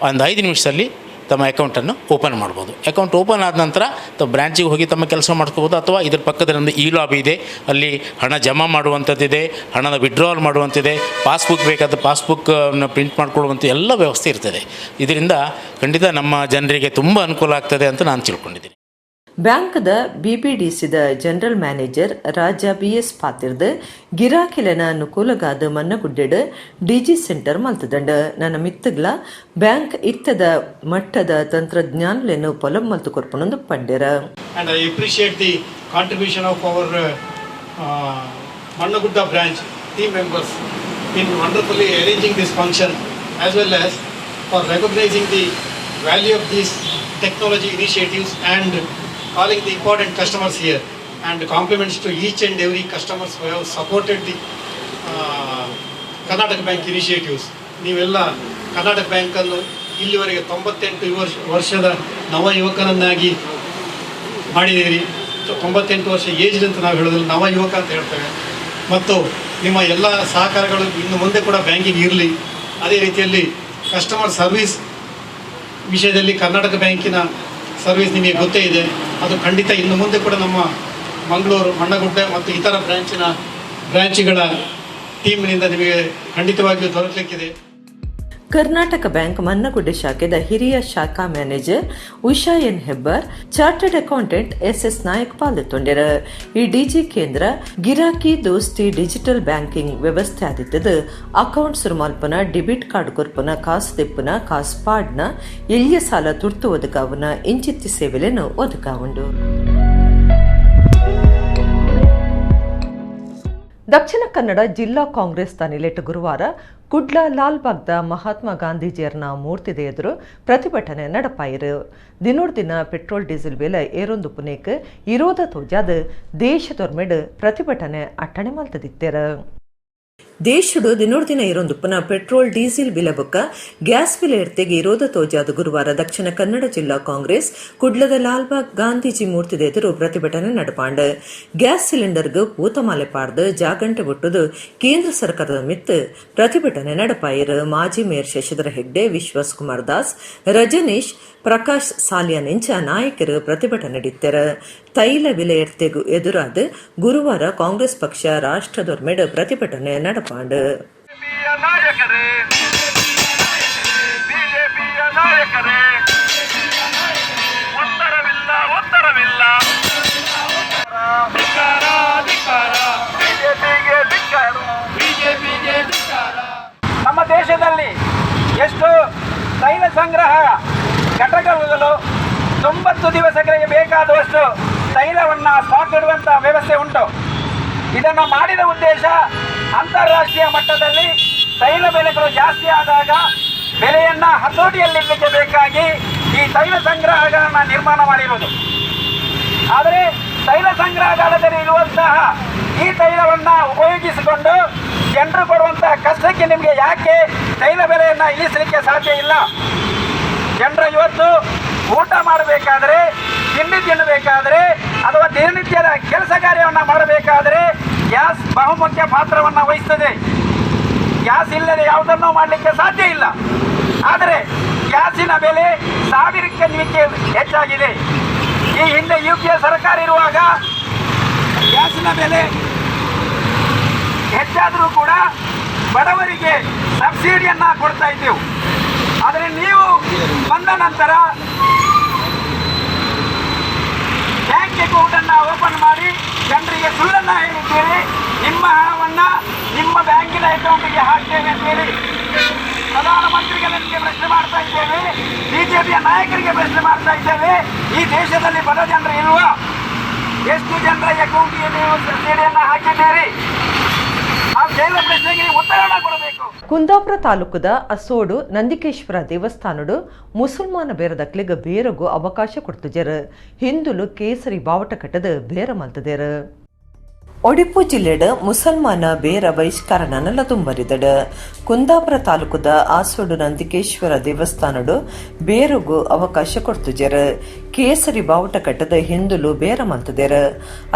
ಒಂದು 5 ನಿಮಿಷದಲ್ಲಿ ತಮ್ಮ ಅಕೌಂಟನ್ನು ಓಪನ್ ಮಾಡ್ಬೋದು. ಅಕೌಂಟ್ ಓಪನ್ ಆದ ನಂತರ ತಮ್ಮ ಬ್ರ್ಯಾಂಚಿಗೆ ಹೋಗಿ ತಮ್ಮ ಕೆಲಸ ಮಾಡ್ಕೋಬೋದು, ಅಥವಾ ಇದ್ರ ಪಕ್ಕದಲ್ಲಿ ಒಂದು ಇ ಲಾಬಿ ಇದೆ, ಅಲ್ಲಿ ಹಣ ಜಮಾ ಮಾಡುವಂಥದ್ದಿದೆ, ಹಣದ ವಿಡ್ರಾವಲ್ ಮಾಡುವಂಥದ್ದಿದೆ, ಪಾಸ್ಬುಕ್ ಬೇಕಾದ ಪಾಸ್ಬುಕ್ಕನ್ನು ಪ್ರಿಂಟ್ ಮಾಡ್ಕೊಳ್ಳುವಂಥ ಎಲ್ಲ ವ್ಯವಸ್ಥೆ ಇರ್ತದೆ. ಇದರಿಂದ ಖಂಡಿತ ನಮ್ಮ ಜನರಿಗೆ ತುಂಬ ಅನುಕೂಲ ಆಗ್ತದೆ ಅಂತ ನಾನು ತಿಳ್ಕೊಂಡಿದ್ದೀನಿ. ಬ್ಯಾಂಕ್ದ ಬಿಬಿಡಿಸಿದ ಜನರಲ್ ಮ್ಯಾನೇಜರ್ ರಾಜಾ ಬಿಎಸ್ ಪಾತಿರ್ದು ಗಿರಾಕಿಲೆನ ಅನುಕೂಲಗಾದ ಮನ್ನಗುಡ್ಡೆಡ್ ಡಿಜಿ ಸೆಂಟರ್ ಮಲ್ತದಂಡ. ನನ್ನ ಮಿತ್ತಗ್ಲ ಬ್ಯಾಂಕ್ ಇತ್ತದ ಮಟ್ಟದ ತಂತ್ರಜ್ಞಾನಲೆನು ಪೊಲಂ ಮಲ್ತು ಕೊರ್ಪಣೊಂದು ಪಂಡೆರ. And I appreciate the contribution of our Mannagudda branch team members in wonderfully arranging this function, as well as for recognizing the value of these technology initiatives and calling the important customers here. And compliments to each and every customers who have supported the Karnataka Bank initiatives. ನೀವೆಲ್ಲ ಕರ್ನಾಟಕ ಬ್ಯಾಂಕನ್ನು ಇಲ್ಲಿವರೆಗೆ 98 ವರ್ಷದ ನವ ಯುವಕನನ್ನಾಗಿ ಮಾಡಿದ್ದೀರಿ. 98 ವರ್ಷ age ಅಂತ ನಾವು ಹೇಳೋದಿಲ್ಲ, ನವ ಯುವಕ ಅಂತ ಹೇಳ್ತೇವೆ. ಮತ್ತು ನಿಮ್ಮ ಎಲ್ಲ ಸಹಕಾರಗಳು ಇನ್ನು ಮುಂದೆ ಕೂಡ ಬ್ಯಾಂಕಿಗೆ ಇರಲಿ. ಅದೇ ರೀತಿಯಲ್ಲಿ ಕಸ್ಟಮರ್ ಸರ್ವಿಸ್ ವಿಷಯದಲ್ಲಿ ಕರ್ನಾಟಕ ಬ್ಯಾಂಕಿನ ಸರ್ವಿಸ್ ನಿಮಗೆ ಗೊತ್ತೇ ಇದೆ. ಅದು ಖಂಡಿತ ಇನ್ನು ಮುಂದೆ ಕೂಡ ನಮ್ಮ ಮಂಗಳೂರು, ಮಣ್ಣಗುಡ್ಡೆ ಮತ್ತು ಇತರ ಬ್ರಾಂಚ್ಗಳ ಟೀಮ್ನಿಂದ ನಿಮಗೆ ಖಂಡಿತವಾಗಿಯೂ ದೊರಕಲಿಕ್ಕಿದೆ. ಕರ್ನಾಟಕ ಬ್ಯಾಂಕ್ ಮನ್ನಗುಡ್ಡೆ ಶಾಖೆದ ಹಿರಿಯ ಶಾಖಾ manager Usha N Hebbar, chartered accountant S S Nayak ಪಾಲ್ಗೊಂಡರು. ಈ ಡಿಜಿ ಕೇಂದ್ರ ಗಿರಾಕಿ ದೋಸ್ತಿ ಡಿಜಿಟಲ್ ಬ್ಯಾಂಕಿಂಗ್ ವ್ಯವಸ್ಥೆ ಆದಿತ್ತದು ಅಕೌಂಟ್ ಸುರುಮಾಲ್ಪನ, ಡೆಬಿಟ್ ಕಾರ್ಡ್ ಕೊರ್ಪುನ, ಕಾಸು ದೆಪ್ಪುನ, ಕಾಸು ಪಾಡ್ನ, ಎಳ್ಯ ಸಾಲ ತುರ್ತು ಒದಗಾವುನ ಇಂಚಿತ್ತಿ ಸೇವೆలను ಒದಗಾವುಂಡು. ದಕ್ಷಿಣ ಕನ್ನಡ ಜಿಲ್ಲಾ ಕಾಂಗ್ರೆಸ್ ನಿಲೆಟ್ ಗುರುವಾರ ಕುಡ್ಲ ಲಾಲ್ಬಾಗ್ದ ಮಹಾತ್ಮ ಗಾಂಧೀಜಿಯರ್ನ ಮೂರ್ತಿದ ಎದುರು ಪ್ರತಿಭಟನೆ ನಡಪಾಯಿರು. ದಿನೋಡ್ ದಿನ ಪೆಟ್ರೋಲ್ ಡೀಸೆಲ್ ಬೆಲೆ ಏರೊಂದು ಪುನೇಕ್ ಇರೋದ ತೋಜಾದ ದೇಶದೊರ್ಮೆಡ್ ಪ್ರತಿಭಟನೆ ಅಟ್ಟಣೆ ಮಲ್ತದಿತ್ತೆರ. ದೇಶಡು ದಿನೋಡ್ ದಿನ ಇರೊಂದುಪ್ಪನ ಪೆಟ್ರೋಲ್ ಡೀಸೆಲ್ ಬಿಲೆ ಬೊಕ್ಕ ಗ್ಯಾಸ್ ಬಿಲೆ ಎರ್ತೆಗೆ ಇರೋದ ತೋಜಾದ ಗುರುವಾರ ದಕ್ಷಿಣ ಕನ್ನಡ ಜಿಲ್ಲಾ ಕಾಂಗ್ರೆಸ್ ಕುಡ್ಲದ ಲಾಲ್ಬಾಗ್ ಗಾಂಧೀಜಿ ಮೂರ್ತಿದ ಎದುರು ಪ್ರತಿಭಟನೆ ನಡಪಾಂಡ್. ಗ್ಯಾಸ್ ಸಿಲಿಂಡರ್ಗ್ ಪೂತಮಾಲೆ ಪಾಡ್ದು, ಜಾಗಂಟೆ ಬೊಟ್ಟುದು ಕೇಂದ್ರ ಸರ್ಕಾರದ ಮಿತ್ ಪ್ರತಿಭಟನೆ ನಡಪಾಯಿರು. ಮಾಜಿ ಮೇಯರ್ ಶಶಿಧರ ಹೆಗ್ಡೆ, ವಿಶ್ವಾಸ್ ಕುಮಾರ್ ದಾಸ್, ರಜನೀಶ್, ಪ್ರಕಾಶ್ ಸಾಲಿಯಾನ್ ಇಂಚ ನಾಯಕರು ಪ್ರತಿಭಟನೆ ನಡೆತ್ತೆರ್. ತೈಲ ಬಿಲೆ ಎರ್ತೆಗು ಎದುರಾದ ಗುರುವಾರ ಕಾಂಗ್ರೆಸ್ ಪಕ್ಷ ರಾಷ್ಟ್ರದೊರ್ಮೆಡ್ ಪ್ರತಿಭಟನೆ ನಡಪಾಂಡ್. ನಾಯಕರೇ, ಬಿಜೆಪಿಯ ನಾಯಕರೇ, ಉತ್ತರವಿಲ್ಲ, ಉತ್ತರವಿಲ್ಲ. ಧಿಕ್ಕಾರ, ಧಿಕ್ಕಾರ, ಬಿಜೆಪಿಗೆ ಧಿಕ್ಕಾರ, ಬಿಜೆಪಿಗೆ ಧಿಕ್ಕಾರ. ನಮ್ಮ ದೇಶದಲ್ಲಿ ಎಷ್ಟು ತೈಲ ಸಂಗ್ರಹ ಘಟಕಗಳು, 90 ದಿವಸಗಳಿಗೆ ಬೇಕಾದಷ್ಟು ತೈಲವನ್ನು ಸ್ಟಾಕ್ ಇಡುವಂಥ ವ್ಯವಸ್ಥೆ ಉಂಟು. ಇದನ್ನು ಮಾಡಿದ ಉದ್ದೇಶ, ಅಂತಾರಾಷ್ಟ್ರೀಯ ಮಟ್ಟದಲ್ಲಿ ತೈಲ ಬೆಲೆಗಳು ಜಾಸ್ತಿ ಆದಾಗ ಬೆಲೆಯನ್ನು ಹತೋಟಿಯಲ್ಲಿಡಲಿಕ್ಕೆ ಬೇಕಾಗಿ ಈ ತೈಲ ಸಂಗ್ರಹಗಳನ್ನು ನಿರ್ಮಾಣ ಮಾಡಿರುವುದು. ಆದರೆ ತೈಲ ಸಂಗ್ರಹಗಾರದಲ್ಲಿ ಇರುವಂತಹ ಈ ತೈಲವನ್ನು ಉಪಯೋಗಿಸಿಕೊಂಡು ಜನರು ಪಡುವಂತಹ ಕಷ್ಟಕ್ಕೆ ನಿಮಗೆ ಯಾಕೆ ತೈಲ ಬೆಲೆಯನ್ನು ಇಳಿಸಲಿಕ್ಕೆ ಸಾಧ್ಯ ಇಲ್ಲ? ಜನರು ಇವತ್ತು ಊಟ ಮಾಡಬೇಕಾದ್ರೆ, ತಿಂಡಿ ತಿನ್ನಬೇಕಾದ್ರೆ ಅಥವಾ ದಿನನಿತ್ಯದ ಕೆಲಸ ಕಾರ್ಯವನ್ನು ಮಾಡಬೇಕಾದರೆ ಗ್ಯಾಸ್ ಬಹುಮುಖ್ಯ ಪಾತ್ರವನ್ನು ವಹಿಸ್ತದೆ. ಗ್ಯಾಸ್ ಇಲ್ಲದೆ ಯಾವುದನ್ನೂ ಮಾಡಲಿಕ್ಕೆ ಸಾಧ್ಯ ಇಲ್ಲ. ಆದರೆ ಗ್ಯಾಸಿನ ಬೆಲೆ 1000ಕ್ಕೆ ನಿಮಗೆ ಹೆಚ್ಚಾಗಿದೆ. ಈ ಹಿಂದೆ ಯುಪಿಎ ಸರ್ಕಾರ ಇರುವಾಗ ಗ್ಯಾಸಿನ ಬೆಲೆ ಹೆಚ್ಚಾದರೂ ಕೂಡ ಬಡವರಿಗೆ ಸಬ್ಸಿಡಿಯನ್ನ ಕೊಡ್ತಾ ಇದ್ದೆವು. ಆದರೆ ನೀವು ಬಂದ ನಂತರ ಬ್ಯಾಂಕ್ ಅಕೌಂಟನ್ನು ಓಪನ್ ಮಾಡಿ ಜನರಿಗೆ ಸುಳ್ಳನ್ನು ಹೇಳಿದ್ದೀರಿ. ನಿಮ್ಮ ಹಣವನ್ನು ನಿಮ್ಮ ಬ್ಯಾಂಕಿನ ಅಕೌಂಟಿಗೆ ಹಾಕ್ತೇವೆ ಅಂತ ಹೇಳಿ. ಪ್ರಧಾನಮಂತ್ರಿಗಳಿಗೆ ಪ್ರಶ್ನೆ ಮಾಡ್ತಾ ಇದ್ದೇವೆ, ಬಿಜೆಪಿಯ ನಾಯಕರಿಗೆ ಪ್ರಶ್ನೆ ಮಾಡ್ತಾ ಇದ್ದೇವೆ. ಈ ದೇಶದಲ್ಲಿ ಬಡ ಜನರು ಇಲ್ವಾ? ಎಷ್ಟು ಜನರ ಅಕೌಂಟಿಗೆ ನೀವು ಸಬ್ಸಿಡಿಯನ್ನು ಹಾಕಿದ್ದೀರಿ? ನಾವು ಕೇಳಿದ ಪ್ರಶ್ನೆಗೆ ನೀವು ಉತ್ತರವನ್ನು ಕೊಡಬೇಕು. ಕುಂದಾಪುರ ತಾಲೂಕುದ ಅಸೋಡು ನಂದಿಕೇಶ್ವರ ದೇವಸ್ಥಾನಡು ಮುಸಲ್ಮಾನ ಬೇರದಕ್ಲಿಗ ಬೇರಗು ಅವಕಾಶ ಕೊಡ್ತುಜೆರ್. ಹಿಂದುಲು ಕೇಸರಿ ಬಾವಟ ಕಟ್ಟದ ಬೇರ ಮಲ್ತದೇರು. ಒಡಿಪು ಜಿಲ್ಲೆಡ್ ಮುಸಲ್ಮಾನ ಬೇರ ಬಹಿಷ್ಕರಣನೆಲ್ಲ ತುಂಬರಿದಡ್. ಕುಂದಾಪುರ ತಾಲೂಕುದ ಆಸೋಡು ನಂದಿಕೇಶ್ವರ ದೇವಸ್ಥಾನಡು ಬೇರುಗು ಅವಕಾಶ ಕೊಡ್ತುಜೆರ್. ಕೇಸರಿ ಬಾವುಟ ಕಟ್ಟದ ಹಿಂದುಲು ಬೇರ ಮಲ್ತದೆರ್.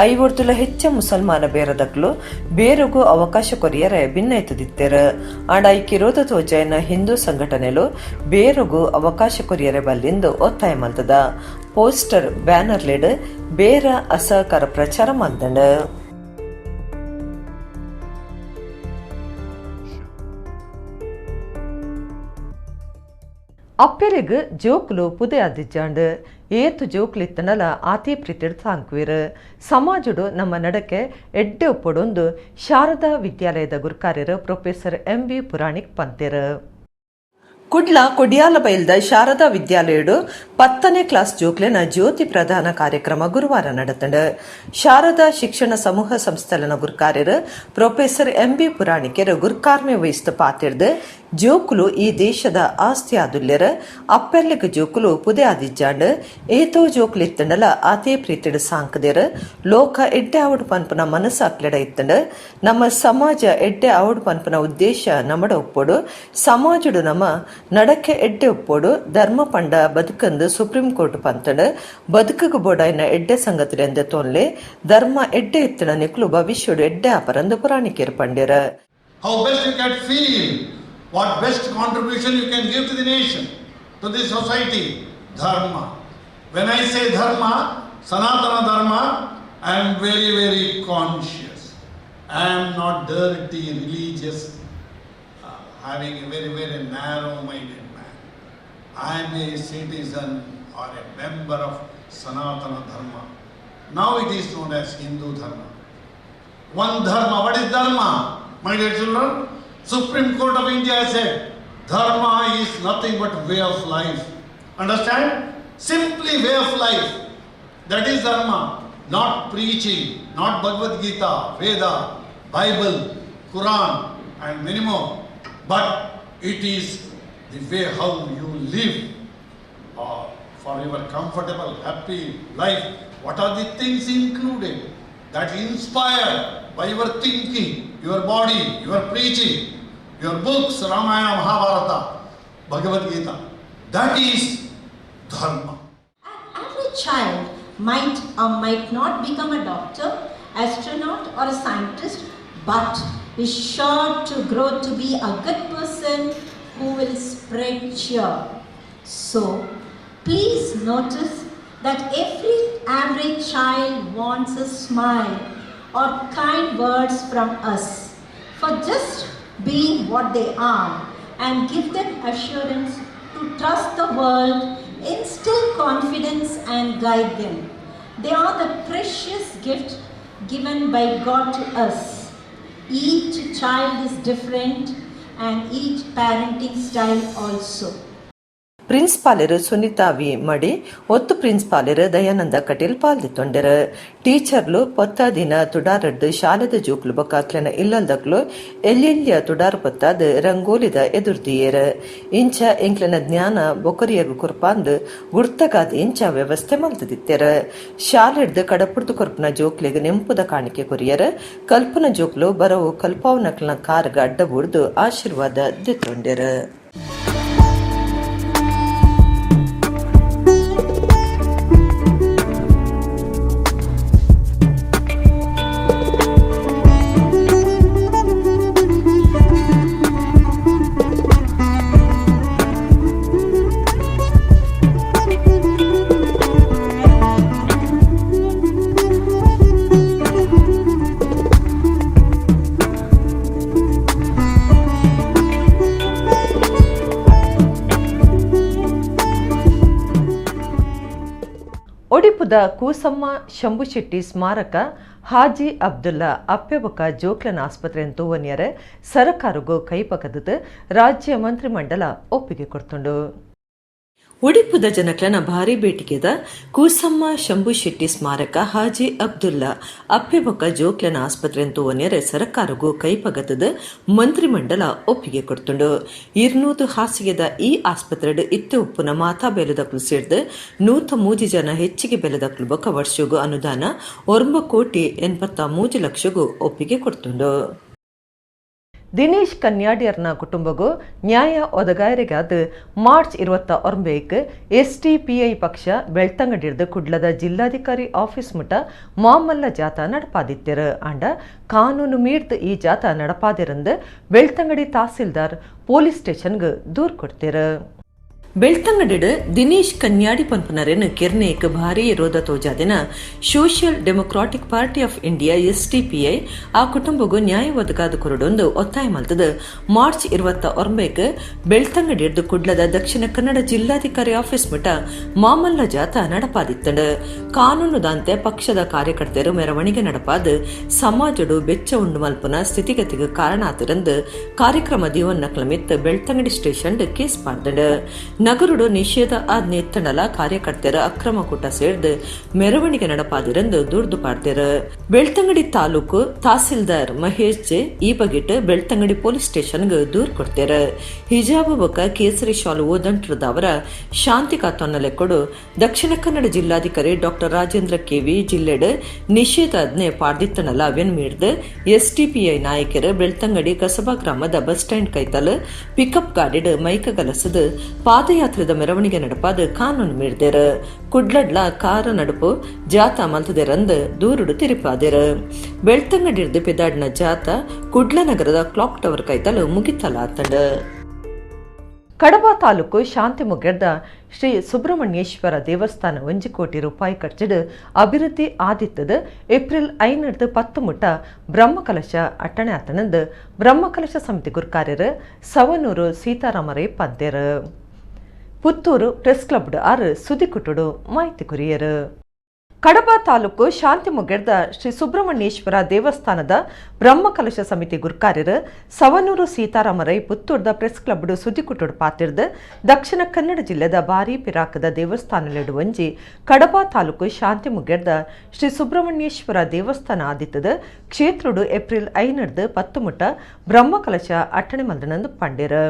ಐವರ್ತುಲ ಹೆಚ್ಚ ಮುಸಲ್ಮಾನ ಬೇರದಕ್ಲು ಬೇರುಗು ಅವಕಾಶ ಕೊರಿಯರೆ ಭಿನ್ನೈತದಿತ್ತೆರ್. ಆಂಡ ಐಕಿರೋಧ ತೋಜಾಯಿನ ಹಿಂದೂ ಸಂಘಟನೆಲು ಬೇರುಗು ಅವಕಾಶ ಕೊರಿಯರೆ ಬಲ್ಲಿಂದು ಒತ್ತಾಯ ಮಲ್ತದ. ಪೋಸ್ಟರ್ ಬ್ಯಾನರ್ಲೆಡ್ ಬೇರ ಅಸಹಕಾರ ಪ್ರಚಾರ ಮಲ್ದಂಡ್. ಅಪ್ಪೆರೆಗ್ ಜೋಕ್ಲು ಪುದೆ ಅದಿಜ್ಜಾಂಡ್. ಏತು ಜೋಕ್ಲಿತ್ತನಲ ಆತಿ ಪ್ರೀತಿಡ್ ತಾಂಕ್ವೀರ್. ಸಮಾಜಡು ನಮ್ಮ ನಡಕೆ ಎಡ್ಡೆ ಒಪ್ಪೊಡೊಂದು ಶಾರದಾ ವಿದ್ಯಾಲಯದ ಗುರುಕಾರ್ಯರು ಪ್ರೊಫೆಸರ್ ಎಂ ವಿ ಪುರಾಣಿಕ್ ಪಂತೆರ್. Kudla ಕೊಡಿಯಾಲಬೈಲ್ದ ಶಾರದಾ ವಿದ್ಯಾಲಯಡು 10ನೇ ಕ್ಲಾಸ್ ಜೋಕ್ಲೆನ ಜ್ಯೋತಿ ಪ್ರದಾನ ಕಾರ್ಯಕ್ರಮ ಗುರುವಾರ ನಡೆತಂಡು. ಶಾರದಾ ಶಿಕ್ಷಣ ಸಮೂಹ ಸಂಸ್ಥೆಲನ ಗುರ್ಕಾರ್ಯರು ಪ್ರೊಫೆಸರ್ ಎಂಬಿ ಪುರಾಣಿಕೆರು ಗುರ್ಕಾರ್ಮೆ ವಹಿಸ್ತು ಪಾತಿರ್ದು ಜೋಕುಲು ಈ ದೇಶದ ಆಸ್ತಿ ಆದುಲ್ಯರು ಅಪ್ಪೆರ್ಲೆಗ್ ಜೋಕುಲು ಪುದೆ ಆದಿಜ್ಜಾಂಡ್ ಏತೋ ಜೋಕುಲು ಇತ್ತಂಡಲ ಆತೇ ಪ್ರೀತಿಡು ಸಾಂಕದೇರು ಲೋಕ ಎಡ್ಡೆ ಆವಡು ಪನ್ಪುನ ಮನಸ್ಸು ಅಕ್ಲೆಡ ಇತ್ತಂಡು. ನಮ್ಮ ಸಮಾಜ ಎಡ್ಡೆ ಆವಡು ಪನ್ಪುನ ಉದ್ದೇಶ ನಮ್ಮಡ ಒಪ್ಪೋಡು, ಸಮಾಜಡು ನಮ್ಮ ನಡಕೆ ಎಡ್ಡೆ ಒಪ್ಪೋಡು. ಧರ್ಮ ಪಂಡ ಬದುಕಂದು ಸುಪ್ರೀಂ ಕೋರ್ಟ್ ಪಂತಂಡು ಬದುಕುಗು ಬೋಡಾಯಿನ ಎಡ್ಡೆ ಸಂಗತಿಲೆಂದೆ ತೋನ್ಲೆ ಧರ್ಮ ಎಡ್ಡೆ ಇತ್ತಣ ನಿಕ್ಲು ಭವಿಷ್ಯಡು ಎಡ್ಡೆ ಆಪರಂದು ಪುರಾಣಿಕೆರು ಪಂಡ್ಯರ. How best you can feel, what best contribution you can give to the nation, to the society, dharma. When I say dharma, Sanatana Dharma, I am very, very conscious. I am not dirty, religious, having a very, very narrow-minded man. I am a citizen or a member of Sanatana Dharma. Now it is known as Hindu Dharma. One dharma. What is dharma? My dear children, Supreme Court of India said, dharma is nothing but way of life. Understand? Simply way of life. That is dharma. Not preaching, not Bhagavad Gita, Veda, Bible, Quran and many more. But it is the way how you live for your comfortable, happy life. What are the things included that inspire by your thinking, your body, your preaching, your books, Ramayana, Mahabharata, Bhagavad Gita. That is dharma. An average child might or might not become a doctor, astronaut or a scientist, but is sure to grow to be a good person who will spread cheer. So, please notice that every average child wants a smile or kind words from us for just being what they are, and give them assurance to trust the world, instill confidence and guide them. They are the precious gift given by God to us. Each child is different and each parenting style also. ಪ್ರಿನ್ಸಿಪಾಲರು Sunita V ಮಡಿ, ಒತ್ತು ಪ್ರಿನ್ಸಿಪಾಲರು ದಯಾನಂದ ಕಟೀಲ್ ಪಾಲ್ದಿತ್ತೊಂಡೆರು. ಟೀಚರ್ಲು ಪೊತ್ತ ದಿನ ತುಡಾರಡ್ದು ಶಾಲೆದ ಜೋಕ್ಲು ಬೊಕ್ಕ ಇಲ್ಲಲ್ದಕ್ಲು ಎಲ್ಲೆಲ್ಲಿಯ ತುಡಾರ್ ಪೊತ್ತಾದ್ ರಂಗೋಲಿದ ಎದುರ್ದಿಯೇರು. ಇಂಚ ಎಂಕ್ಲೆನ ಜ್ಞಾನ ಬೊಕರಿಯಗ್ ಕೊರ್ಪಾಂದ್ ಗುರ್ತಗಾದ್ ಇಂಚ ವ್ಯವಸ್ಥೆ ಮಲ್ತದಿತ್ತೆರ್. ಶಾಲೆಡ್ದು ಕಡಪುಡ್ದು ಕೊರ್ಪುನ ಜೋಕ್ಲೆಗ್ ನೆಂಪುದ ಕಾಣಿಕೆ ಕೊರಿಯರ್. ಕಲ್ಪನ ಜೋಕ್ಲು ಬರವು ಕಲ್ಪಾವನಕ್ಲನ ಕಾರ್ಗ್ ಅಡ್ಡ ಬೂರ್ದು ಆಶೀರ್ವಾದ ದೆತ್ತೊಂಡೆರ್. ಒಡಿಪುದ ಕೂಸಮ್ಮ ಶಂಭುಶೆಟ್ಟಿ ಸ್ಮಾರಕ ಹಾಜಿ ಅಬ್ದುಲ್ಲಾ ಅಪ್ಪೆಬೊಕ ಜೋಕ್ಲನ್ ಆಸ್ಪತ್ರೆ ತೂವನ್ಯರ ಸರಕಾರಗೂ ಕೈಪಕದದು ರಾಜ್ಯ ಮಂತ್ರಿಮಂಡಲ ಒಪ್ಪಿಗೆ ಕೊಡ್ತುಂಡು. ಒಡಿಪುದ ಜನಕ್ಲನ ಭಾರಿ ಬೇಟಿಗೆದ ಕೂಸಮ್ಮ ಶಂಭುಶೆಟ್ಟಿ ಸ್ಮಾರಕ ಹಾಜಿ ಅಬ್ದುಲ್ಲಾ ಅಪ್ಪೆಬೊಕ ಜೋಕ್ಲನ ಆಸ್ಪತ್ರೆ ತೂವನ್ಯರ ಸರಕಾರಗೂ ಕೈಪಗತದ ಮಂತ್ರಿಮಂಡಲ ಒಪ್ಪಿಗೆ ಕೊಡ್ತುಂಡು. 200 ಹಾಸಿಗೆದ ಈ ಆಸ್ಪತ್ರೆಡ್ ಇತ್ತೆ ಉಪ್ಪುನ ಮಾತಾ ಬೇಲದಕ್ಲು ಸೇರ್ದು 103 ಜನ ಹೆಚ್ಚಿಗೆ ಬೆಲೆದಕ್ಲು ಬೊಕ ವರ್ಷಗೂ ಅನುದಾನ 9 ಕೋಟಿ 83 ಲಕ್ಷಗೂ ಒಪ್ಪಿಗೆ ಕೊಡ್ತುಂಡು. ದಿನೇಶ್ ಕನ್ಯಾಡಿಯರ್ನ ಕುಟುಂಬಗೂ ನ್ಯಾಯ ಒದಗಾಯರಿಗಾದ ಮಾರ್ಚ್ 29 ಎಸ್ಡಿಪಿಐ ಪಕ್ಷ ಬೆಳ್ತಂಗಡಿರ್ದು ಕುಡ್ಲದ ಜಿಲ್ಲಾಧಿಕಾರಿ ಆಫೀಸ್ ಮುಟ ಮಾಮಲ್ಲ ಜಾಥಾ ನಡಪಾದಿತ್ತೆರು. ಆಂಡ ಕಾನೂನು ಮೀರ್ದು ಈ ಜಾಥಾ ನಡಪಾದಿರಂದು ಬೆಳ್ತಂಗಡಿ ತಹಸೀಲ್ದಾರ್ ಪೊಲೀಸ್ ಸ್ಟೇಷನ್ಗೆ ದೂರು ಕೊಡ್ತೇರು. ಬೆಳ್ತಂಗಡಿಡ್ ದಿನೇಶ್ ಕನ್ಯಾಡಿ ಪನ್ಪುನರೆನ್ ಕೆರ್ನೇಕ್ ಭಾರೀ ರೋಧ ತೋಜಾದಿನ Social Democratic Party of India SDPI ಆ ಕುಟುಂಬಗೂ ನ್ಯಾಯ ಒದಗಾದ ಕೊರಡೊಂದು ಒತ್ತಾಯ ಮಲ್ತದ ಮಾರ್ಚ್ 29ಕ್ ಬೆಳ್ತಂಗಡಿಡ್ದು ಕುಡ್ಲದ ದಕ್ಷಿಣ ಕನ್ನಡ ಜಿಲ್ಲಾಧಿಕಾರಿ ಆಫೀಸ್ ಮುಟ ಮಾಮಲ್ಲ ಜಾತ ನಡಪಾದಿತ್ತಂಡ್. ಕಾನೂನುದಾಂತೆ ಪಕ್ಷದ ಕಾರ್ಯಕರ್ತರು ಮೆರವಣಿಗೆ ನಡಪಾದ ಸಮಾಜಡು ಬೆಚ್ಚ ಉಂಡು ಮಲ್ಪುನ ಸ್ಥಿತಿಗತಿಗೆ ಕಾರಣ ಆತಿರಂದು ಕಾರ್ಯಕ್ರಮ ದೀವನ್ನ ಕ್ಲಮಿತ್ ಬೆಳ್ತಂಗಡಿ ಸ್ಟೇಷನ್ ಕೇಸ್ ಪಾಡ್ದಂಡ್. ನಗರುಡು ನಿಷೇಧ ಆಜ್ಞೆ ಎತ್ತಣಲ ಕಾರ್ಯಕರ್ತರ ಅಕ್ರಮ ಕೂಟ ಸೇರ್ದು ಮೆರವಣಿಗೆ ನಡಪಾದಿರಂದು ದುರ್ದು ಪಾಡ್ದೆರ್. ಬೆಳ್ತಂಗಡಿ ತಾಲೂಕು ತಹಸೀಲ್ದಾರ್ ಮಹೇಶ್ ಜೆ ಈ ಬಗೆಟ್ ಬೆಳ್ತಂಗಡಿ ಪೊಲೀಸ್ ಸ್ಟೇಷನ್ಗೆ ದೂರ್ ಕೊಡ್ತೇರ. ಹಿಜಾಬ್ ಬೊಕ್ಕ ಕೇಸರಿ ಶಾಲು ಓದಂಟ್ರದವರ ಶಾಂತಿ ಕಾತೊನ್ನ ಲೆಕ್ಕೊಡು ದಕ್ಷಿಣ ಕನ್ನಡ ಜಿಲ್ಲಾಧಿಕಾರಿ ಡಾಕ್ಟರ್ ರಾಜೇಂದ್ರ ಕೆವಿ ಜಿಲ್ಲೆಡ್ ನಿಷೇಧಾಜ್ಞೆ ಪಾಡ್ದಿತ್ತನಲ ಅವೆನ್ ಮೀರ್ದು ಎಸ್ಡಿಪಿಐ ನಾಯಕರು ಬೆಳ್ತಂಗಡಿ ಕಸಬಾ ಗ್ರಾಮದ ಬಸ್ ಸ್ಟ್ಯಾಂಡ್ ಕೈತಲ್ ಪಿಕಪ್ ಗಾಡಿಡ್ ಮೈಕ ಗಲಸದು ಪಾದಯಾತ್ರೆದ ಮೆರವಣಿಗೆ ನಡಪಾದ ಕಾನೂನು ಮೀರ್ದೆರ್. ಕುಡ್ಲಡ್ಲ ಕಾರ ನಡುಪು ಜಾತ ಮಲ್ತದೆರಂದು ದೂರುಡು ತಿರುಪಾದೆರ್. ಬೆಳ್ತಂಗಡಿರ್ದು ಪಿದಾಡ್ನ ಜಾತ ಕುಡ್ಲ ನಗರದ ಕ್ಲಾಕ್ ಟವರ್ ಕೈತಲ್ ಮುಗಿತಲಾತಂಡ್. ಕಡಬ ತಾಲೂಕು ಶಾಂತಿಮುಗ್ಗೆರ್ದ ಶ್ರೀ ಸುಬ್ರಹ್ಮಣ್ಯೇಶ್ವರ ದೇವಸ್ಥಾನ 1 ಕೋಟಿ ರೂಪಾಯಿ ಖರ್ಚಿಡು ಅಭಿವೃದ್ಧಿ ಆದಿತ್ತದ. ಏಪ್ರಿಲ್ 5 10 ಮುಟ್ಟ ಬ್ರಹ್ಮಕಲಶ ಅಟ್ಟಣೆ ಆತನಂದು ಬ್ರಹ್ಮಕಲಶ ಸಮಿತಿ ಗುರ್ಕಾರ್ಯರು ಸವನೂರು ಸೀತಾರಾಮರೇ ಪಂತೇರು. ಪುತ್ತೂರು ಪ್ರೆಸ್ ಕ್ಲಬ್ ಆರು ಸುದಿಕುಟುಡು ಮಾಹಿತಿ ಕುರಿಯರು. ಕಡಬ ತಾಲೂಕು ಶಾಂತಿಮುಗ್ಗೆರ್ದ ಶ್ರೀ ಸುಬ್ರಹ್ಮಣ್ಯೇಶ್ವರ ದೇವಸ್ಥಾನದ ಬ್ರಹ್ಮಕಲಶ ಸಮಿತಿ ಗುರ್ಕಾರ್ಯರು ಸವನೂರು ಸೀತಾರಾಮರೈ ಪುತ್ತೂರ್ದ ಪ್ರೆಸ್ ಕ್ಲಬ್ಡು ಸುದ್ದಿಕುಟುಡು ಪಾತಿರ್ದು, ದಕ್ಷಿಣ ಕನ್ನಡ ಜಿಲ್ಲೆದ ಬಾರಿ ಪಿರಾಕದ ದೇವಸ್ಥಾನಲೆಡು ಒಂಜಿ ಕಡಬ ತಾಲೂಕು ಶಾಂತಿಮುಗ್ಗೆರ್ದ ಶ್ರೀ ಸುಬ್ರಹ್ಮಣ್ಯೇಶ್ವರ ದೇವಸ್ಥಾನ ಆದಿತ್ತದ. ಕ್ಷೇತ್ರಡು ಏಪ್ರಿಲ್ 5 10 ಮುಟ್ಟ ಬ್ರಹ್ಮಕಲಶ ಅಟ್ಟಣೆ ಮಲ್ದನಂದು ಪಂಡೇರು.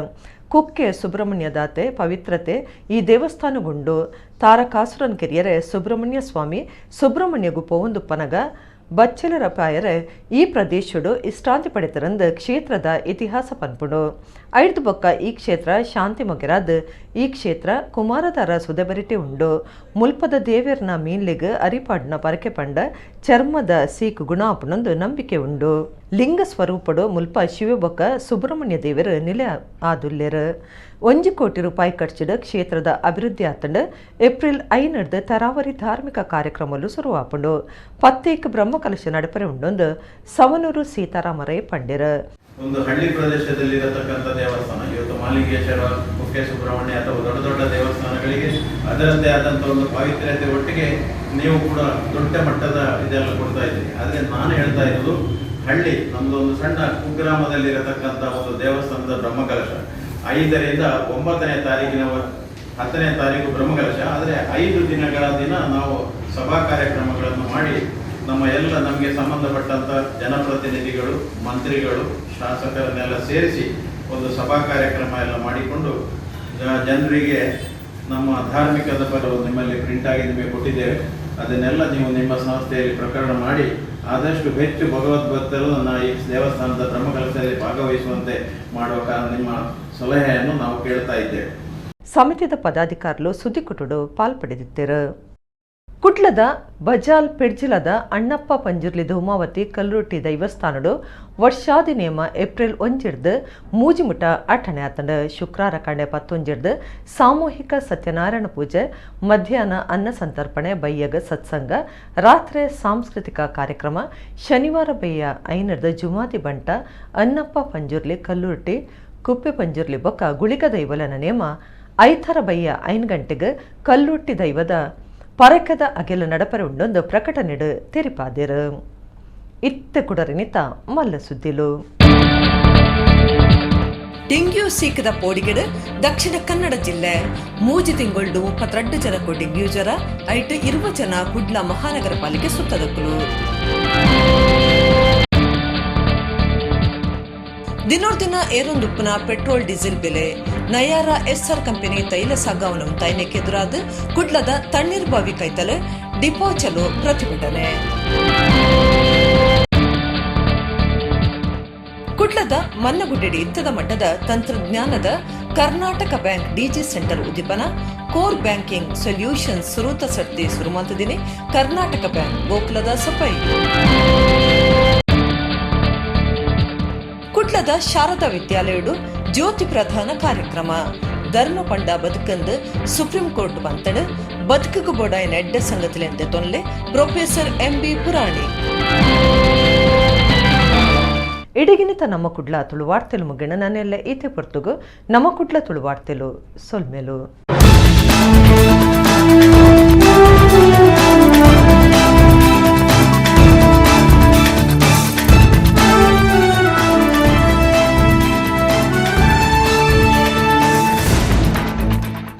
ಕುಕ್ಕೆ ಸುಬ್ರಹ್ಮಣ್ಯ ದಾತೆ ಪವಿತ್ರತೆ ಈ ದೇವಸ್ಥಾನಗುಂಡು. ತಾರಕಾಸುರನ್ ಕೆರಿಯರೆ ಸುಬ್ರಹ್ಮಣ್ಯ ಸ್ವಾಮಿ ಸುಬ್ರಹ್ಮಣ್ಯಗು ಪೋವಂದುಪ್ಪನಗ ಬಚ್ಚಲರ ಪಾಯರೆ ಈ ಪ್ರದೇಶಡು ಇಷ್ಟಾಂತಿ ಪಡೆತರಂದು ಕ್ಷೇತ್ರದ ಇತಿಹಾಸ ಪನ್ಪುಂಡು. ಐದು ಬೊಕ್ಕ ಈ ಕ್ಷೇತ್ರ ಶಾಂತಿ ಮೊಗೆರಾದ್ ಈ ಕ್ಷೇತ್ರ ಕುಮಾರದಾರ ಸುದೆಬರಿಟೆ ಉಂಡು. ಮುಲ್ಪದ ದೇವೆರ್ನ ಮೀನ್ಲಿಗ್ ಅರಿಪಾಡ್ನ ಪರಕೆ ಪಂಡ ಚರ್ಮದ ಸೀಕು ಗುಣ ಆಪುನೊಂದು ನಂಬಿಕೆ ಉಂಡು. ಲಿಂಗ ಸ್ವರೂಪಡು ಮುಲ್ಪ ಶಿವಬೊಕ್ಕ ಸುಬ್ರಹ್ಮಣ್ಯ ದೇವರು ನಿಲೆ ಆದುಲ್ಲೆರ್. 1 ಕೋಟಿ ರೂಪಾಯಿ ಖರ್ಚಿಡ ಕ್ಷೇತ್ರದ ಅಭಿವೃದ್ಧಿ ಆತಂಡು. ಏಪ್ರಿಲ್ 5 ತರಾವರಿ ಧಾರ್ಮಿಕ ಕಾರ್ಯಕ್ರಮಲು ಶುರುವಾಪುಂಡು. ಪತ್ತೇಕ್ ಬ್ರಹ್ಮಕಲಶ ನಡಪರೆ ಉಂಡೊಂದು ಸವನೂರು ಸೀತಾರಾಮರೇ ಪಂಡಿರು. ಒಂದು ಹಳ್ಳಿ ಪ್ರದೇಶದಲ್ಲಿರತಕ್ಕಂಥ ದೇವಸ್ಥಾನ ಇವತ್ತು ಮಾಲಿಂಗೇಶ್ವರ, ಕುಕ್ಕೆ ಸುಬ್ರಹ್ಮಣ್ಯ ಅಥವಾ ದೊಡ್ಡ ದೊಡ್ಡ ದೇವಸ್ಥಾನಗಳಿಗೆ ಅದರದ್ದೇ ಆದಂಥ ಒಂದು ಪಾವಿತ್ರ್ಯತೆ ಒಟ್ಟಿಗೆ ನೀವು ಕೂಡ ದೊಡ್ಡ ಮಟ್ಟದ ಇದೆಲ್ಲ ಕೊಡ್ತಾ ಇದ್ದೀರಿ. ಆದರೆ ನಾನು ಹೇಳ್ತಾ ಇರೋದು ಹಳ್ಳಿ, ನಮ್ಮದೊಂದು ಸಣ್ಣ ಕುಗ್ರಾಮದಲ್ಲಿರತಕ್ಕಂಥ ಒಂದು ದೇವಸ್ಥಾನದ ಬ್ರಹ್ಮಕಲಶ 5ರಿಂದ 9ನೇ ತಾರೀಕಿನ 10ನೇ ತಾರೀಕು ಬ್ರಹ್ಮಕಲಶ. ಆದರೆ 5 ದಿನಗಳ ದಿನ ನಾವು ಸಭಾ ಕಾರ್ಯಕ್ರಮಗಳನ್ನು ಮಾಡಿ ನಮ್ಮ ಎಲ್ಲ ನಮಗೆ ಸಂಬಂಧಪಟ್ಟಂಥ ಜನಪ್ರತಿನಿಧಿಗಳು, ಮಂತ್ರಿಗಳು, ಶಾಸಕರನ್ನೆಲ್ಲ ಸೇರಿಸಿ ಒಂದು ಸಭಾ ಕಾರ್ಯಕ್ರಮ ಎಲ್ಲ ಮಾಡಿಕೊಂಡು ಜನರಿಗೆ ನಮ್ಮ ಧಾರ್ಮಿಕದ ಬಗ್ಗೆ ನಿಮ್ಮಲ್ಲಿ ಪ್ರಿಂಟ್ ಆಗಿ ನಿಮಗೆ ಕೊಟ್ಟಿದ್ದೇವೆ. ಅದನ್ನೆಲ್ಲ ನೀವು ನಿಮ್ಮ ಸಂಸ್ಥೆಯಲ್ಲಿ ಪ್ರಕರಣ ಮಾಡಿ ಆದಷ್ಟು ಹೆಚ್ಚು ಭಗವದ್ಭಕ್ತರು ನನ್ನ ಈ ದೇವಸ್ಥಾನದ ಬ್ರಹ್ಮಕಲಶದಲ್ಲಿ ಭಾಗವಹಿಸುವಂತೆ ಮಾಡುವ ಕಾರಣ ನಿಮ್ಮ ಸಲಹೆಯನ್ನು ನಾವು ಕೇಳ್ತಾ ಇದ್ದೇವೆ. ಸಮಿತಿದ ಪದಾಧಿಕಾರಿಗಳು ಸುದ್ದಿಕುಟುಡು ಪಾಲ್ಪಡೆದಿದ್ದರು. ಕುಡ್ಲದ ಬಜಾಲ್ ಪೆಡ್ಜಿಲದ ಅಣ್ಣಪ್ಪ ಪಂಜುರ್ಲಿ ಧೂಮಾವತಿ ಕಲ್ಲುರ್ಟಿ ದೈವಸ್ಥಾನಡು ವರ್ಷಾದಿ ನೇಮ ಏಪ್ರಿಲ್ 1 ಮೂಜಿಮುಟ ಅಟ್ಟಣೆ ಆತಂಡ. ಶುಕ್ರಾರ ಕಂಡೆ 11 ಸಾಮೂಹಿಕ ಸತ್ಯನಾರಾಯಣ ಪೂಜೆ, ಮಧ್ಯಾಹ್ನ ಅನ್ನ ಸಂತರ್ಪಣೆ, ಬಯ್ಯಗ ಸತ್ಸಂಗ, ರಾತ್ರಿ ಸಾಂಸ್ಕೃತಿಕ ಕಾರ್ಯಕ್ರಮ. ಶನಿವಾರ ಬಯ್ಯ 5 ಜುಮಾದಿ ಬಂಟ ಅಣ್ಣಪ್ಪ ಪಂಜುರ್ಲಿ ಕಲ್ಲುರ್ಟಿ ಕುಪ್ಪೆ ಪಂಜುರ್ಲಿ ಬೊಕ್ಕ ಗುಳಿಗ ದೈವಲನ ನೇಮ. ಐಥರ ಬಯ್ಯ 5 ಗಂಟೆಗೆ ಕಲ್ಲುರ್ಟಿ ದೈವದ ಪರಕದ ಅಗೆಲ ನಡಪರೆ ಉಂಡೊಂದು ಪ್ರಕಟಣೆಡು ತೆರಿಪಾದಿರು. ಇತ್ತ ಕುಡರಿನಿತ ಮಲ್ಲ ಸುದ್ದಿಲು. ಡೆಂಗ್ಯೂ ಸೀಕದ ಪೋಡಿಗೆಡು ದಕ್ಷಿಣ ಕನ್ನಡ ಜಿಲ್ಲೆ 3 ತಿಂಗಳು 32 ಜನಕ್ಕೂ ಡೆಂಗ್ಯೂ ಜ್ವರ ಐಟು 20 ಜನ ಕುಡ್ಲ ಮಹಾನಗರ ಪಾಲಿಕೆ ಸುತ್ತದಕ್ಕಲು. ದಿನೋರ್ದಿನ ಏರೊಂದುಪ್ಪನ ಪೆಟ್ರೋಲ್ ಡೀಸೆಲ್ ಬೆಲೆ. ನಯಾರ ಎಸ್ಆರ್ ಕಂಪನಿ ತೈಲ ಸಾಗಾವಣೆ ತೈನಕ್ಕೆ ಎದುರಾದ ಕುಡ್ಲದ ತಣ್ಣೀರ್ ಬಾವಿ ಕೈತಲೆ ಡಿಪೋ ಚಲೋ ಪ್ರತಿಭಟನೆ. ಕುಡ್ಲದ ಮನ್ನಗುಡ್ಡೆಡಿ ಇತ್ತದ ಮಟ್ಟದ ತಂತ್ರಜ್ಞಾನದ ಕರ್ನಾಟಕ ಬ್ಯಾಂಕ್ ಡಿಜಿ ಸೆಂಟರ್ ಉದ್ದೀಪನ. ಕೋರ್ ಬ್ಯಾಂಕಿಂಗ್ ಸೊಲ್ಯೂಷನ್ ಸುರೂತ ಸರ್ತಿ ಸುರುಮಾಂತದಿನಿ ಕರ್ನಾಟಕ ಬ್ಯಾಂಕ್ ಗೋಕುಲದ ಸಪೈ. ಕುಡ್ಲದ ಶಾರದಾ ವಿದ್ಯಾಲಯಡು ಜ್ಯೋತಿ ಪ್ರಧಾನ ಕಾರ್ಯಕ್ರಮ. ಧರ್ಮ ಪಂಡ ಬದುಕಂದು ಸುಪ್ರೀಂ ಕೋರ್ಟ್ ಪಂತಡು. ಬದುಕುಗು ಬೋಡಾಯಿನ ಎಡ್ಡೆ ಸಂಗತಿಲೆಂತೆ ತೊನ್ಲೆ ಪ್ರೊಫೆಸರ್ ಎಂ ಬಿ ಪುರಾಣಿ. ಇಡಗಿನಿತ ನಮ್ಮ ಕುಡ್ಲ ತುಳುವಾರ್ತೆಲು ಮುಗಿಣ. ನನ್ನೆಲ್ಲ ಈತೆ ಪೊರ್ತುಗು ನಮ್ಮ ಕುಡ್ಲ ತುಳುವಾರ್ತೆಲು. ಸೊಲ್ಮೆಲು.